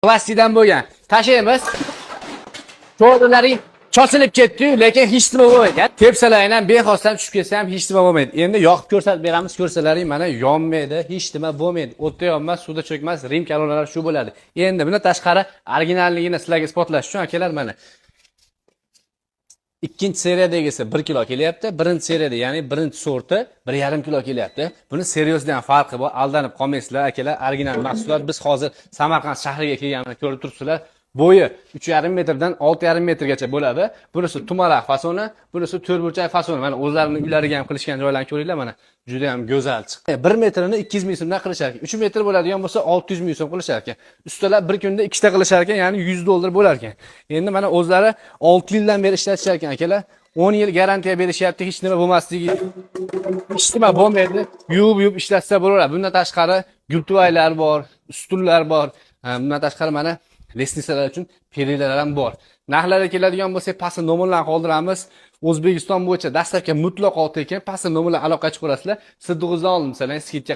Plastikdan bo'lgan. Tashlaymiz. To'g'rilaring chochilib ketdi, lekin hech nima bo'lmaydi. Tepsalaring ham bexosdan tushib ketsa ham hech nima bo'lmaydi. Endi yoqib ko'rsatib beramiz, ko'rsalaring mana yonmaydi, hech nima bo'lmaydi. O'tda yonmas, suvda cho'kmas, Rim kolonalar shu bo'ladi. Endi bundan tashqari originalligini sizlarga isbotlash uchun, akalar, mana ikkinchi seriyadagisi 1 kilo kelyapti, birinchi seriyada, ya'ni birinchi sorti 1,5 kilo kelyapti. Buni серьёзный ham farqi bor, aldanib qolmaysizlar, akalar, original mahsulot. Biz hozir Samarqand shahriga kelganini ko'rib turibsizlar. Bo'yi 3,5 metrdan 6,5 metrgacha bo'ladi. Bunisi tumalaq fasoni, bunisi to'rtburchak fasoni. Mana o'zlarini uylariga ham qilishgan joylarni ko'ringlar, mana juda ham go'zal chiqdi. 1 metrini 200 ming so'mdan qilishar ekan. 3 metr bo'ladigan bo'lsa 600 ming so'm qilishar ekan. Ustalar bir kunda ikkita qilishar ekan, ya'ni 100 dollar bo'lar ekan. Endi mana o'zlari 6 yildan beri ishlatishar ekan, akalar. 10 yil garantiya berishyapti, hech nima bo'lmasligi, hech nima bo'lmaydi. Yuvib yuvib ishlatsa bo'laveradi. Bundan tashqari gultuvaylar bor, ustunlar bor. Ha, bundan tashqari mana лестница lar uchun перила lar ham bor. Narxlarga keladigan bo'lsak, pastda nomerlarni qoldiramiz. O'zbekiston bo'yicha доставка mutlaqo tekin. Pastda nomerlar aloqa chiqarasizlar. Siz oldim, masalan, скидка.